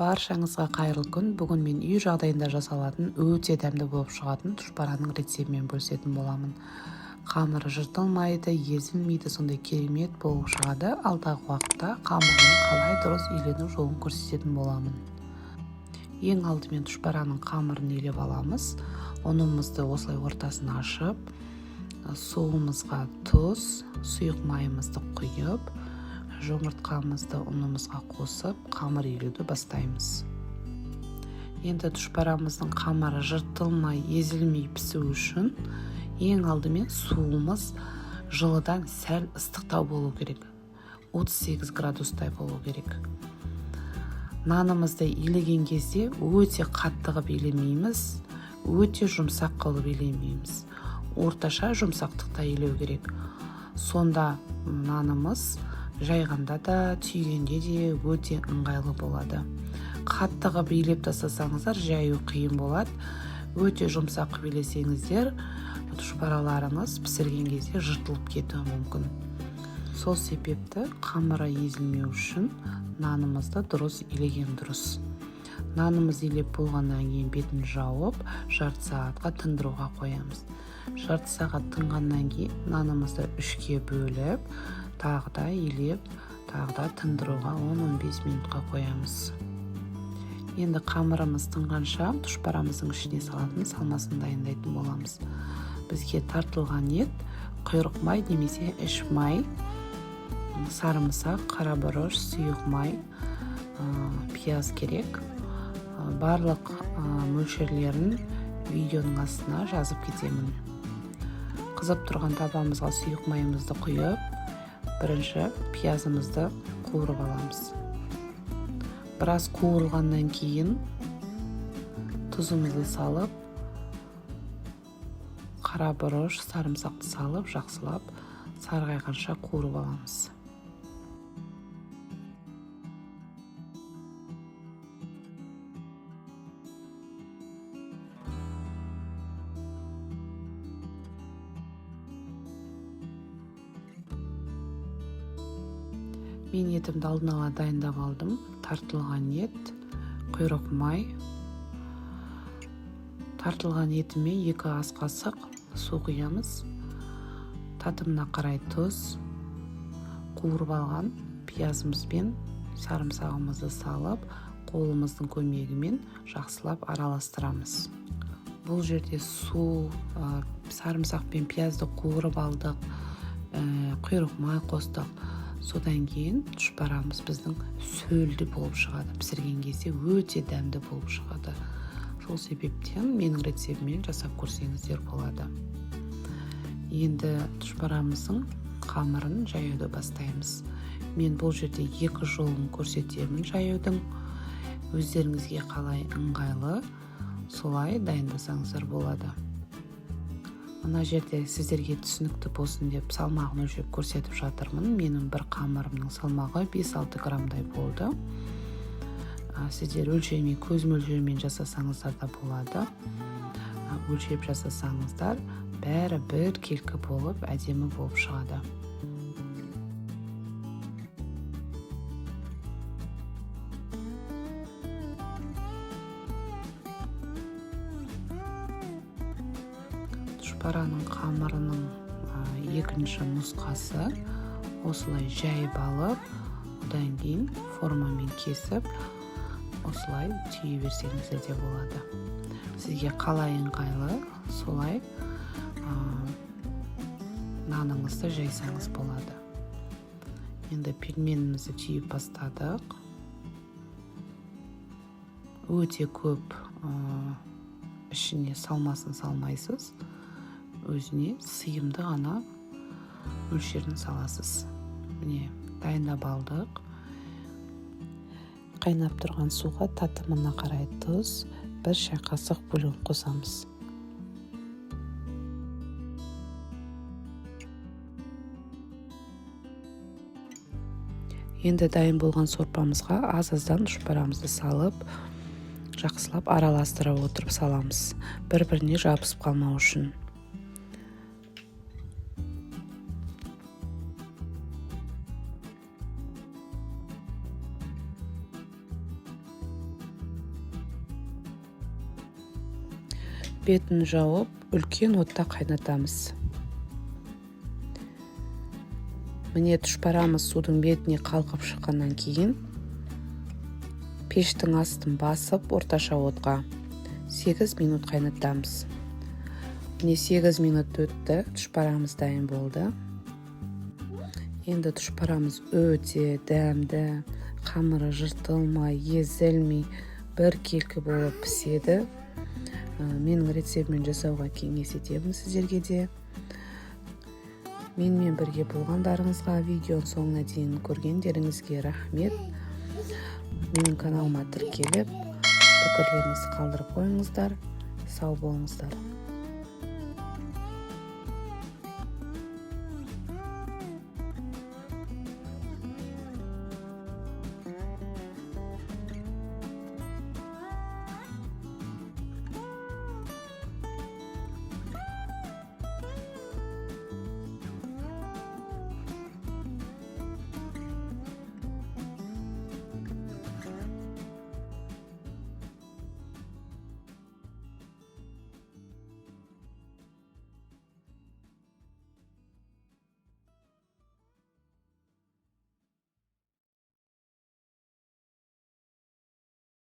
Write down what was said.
Баршаңызға қайырлы күн. Бүгін мен үй жағдайында жасалатын өте дәмді болып шығатын тұшпараның рецептімен бөлісетін боламын. Қамыры жыртылмайды, езілмейді, сондай керемет болып шығады. Алдағы уақытта қамырының қалай дұрыс илену жолын көрсететін боламын. Ең алдымен тұшпараның қамырын илеп аламыз. Ұнымызды осылай ортасын ашып, суымызға тұз, сұйық майымызды құйып, жұмыртқамызды ұнымызға қосып, қамыр илеуді бастаймыз. Енді тұшпарамыздың қамыры жыртылмай, езілмей пісу үшін ең алдымен суымыз жылыдан сәл ыстықтау болу керек. 38 градустай болу керек. Нанымызды илеген кезде өте қатты қылып илемейміз, өте жұмсақ қылып илемейміз. Орташа жұмсақтықта илеу керек. Сонда нанымыз жайғанда да, түйгенде де өте ыңғайлы болады. Қатты қылып илеп тастасаңыздар, жаю қиын болады. Өте жұмсақ қылып илесеңіздер, тұшпараларыңыз пісірген кезде жыртылып кетуі мүмкін. Сол себепті қамыры езілмеу үшін нанымызды дұрыс илеген дұрыс. Нанымыз илеп болғаннан кейін бетін жауып, жарты сағатқа тындыруға қоямыз. Жарты сағат тынғаннан кейін нанымызды үшке бөліп, тағы да илеп, тағы да тындыруға 10-15 минутқа қоямыз. Енді қамырымыз тынғанша тұшпарамыздың ішіне салатын салмасын дайындайтын боламыз. Бізге тартылған ет, құйрық май немесе іш май, сарымсақ, қара бұрыш, сұйық май, пияз керек. Барлық мөлшерлерін видеоның астына жазып кетемін. Қызып тұрған табамызға сұйық майымызды құйып, бірінші пиязымызды қуырып аламыз. Біраз қуырылғаннан кейін тұзымызды салып, қара бұрыш, сарымсақты салып, жақсылап сарғайғанша қуырып аламыз. Мен етімді алдын ала дайындап алдым. Тартылған ет, құйрық май. Тартылған етіме 2 ас қасық су құямыз. Татымына қарай тұз, қуырып алған пиязымыз бен сарымсағымызды салып, қолымыздың көмегімен жақсылап араластырамыз. Бұл жерде су, сарымсақ пен пиязды қуырып алдық, құйрық май қостық. Содан кейін тұшпарамыз біздің сөлді болып шығады. Пісірген кезде өте дәмді болып шығады. Сол себептен менің рецептіммен жасап көрсеңіздер болады. Енді тұшпарамыздың қамырын жаюды бастаймыз. Мен бұл жерде 2 жолын көрсетемін жаюдың. Өздеріңізге қалай ыңғайлы, солай дайындасаңыздар болады. Мына жерде сіздерге түсінікті болсын деп салмағын өлшеп көрсетіп жатырмын. Менің бір қамырымның салмағы 5-6 граммдай болды. Сіздер өлшемей, көз мөлшерімен жасасаңыздар да болады. Өлшеп жасасаңыздар, бәрі бір келкі болып, әдемі болып шығады. Тұшпараның қамырының екінші нұсқасы осылай жайып алып, одан кейін формамен кесіп, осылай түйе берсеңіздер де болады. Сізге қалай ыңғайлы, солай наныңызды жайсаңыз болады. Енді пельменімізді түйіп бастадық. Өте көп, ішіне салмасын салмайсыз, өзіне сыйымды ғана мөлшерін саласыз. Міне, дайындап алдық. Қайнап тұрған суға татымына қарай тұз, 1 шай қасық бульон қосамыз. Енді дайын болған сорпамызға аз-аздан тұшпарамызды салып, жақсылап араластыра отырып саламыз, бір-біріне жабысып қалмау үшін. Бетін жауып, үлкен отта қайнатамыз. Міне, тұшпарамыз судың бетіне қалқып шыққаннан кейін пештің астын басып, орташа отқа 8 минут қайнатамыз. Міне, 8 минут өтті, тұшпарамыз дайын болды. Енді тұшпарамыз өте дәмді, қамыры жыртылмай, езілмей, біркелкі болып піседі. Менің рецептіммен жасауға кеңес етемін сіздерге де. Менімен бірге болғандарыңызға, видеоның соңына дейін көргендеріңізге рахмет. Менің каналыма тіркеліп, пікірлеріңізді қалдырып қойыңыздар. Сау болыңыздар.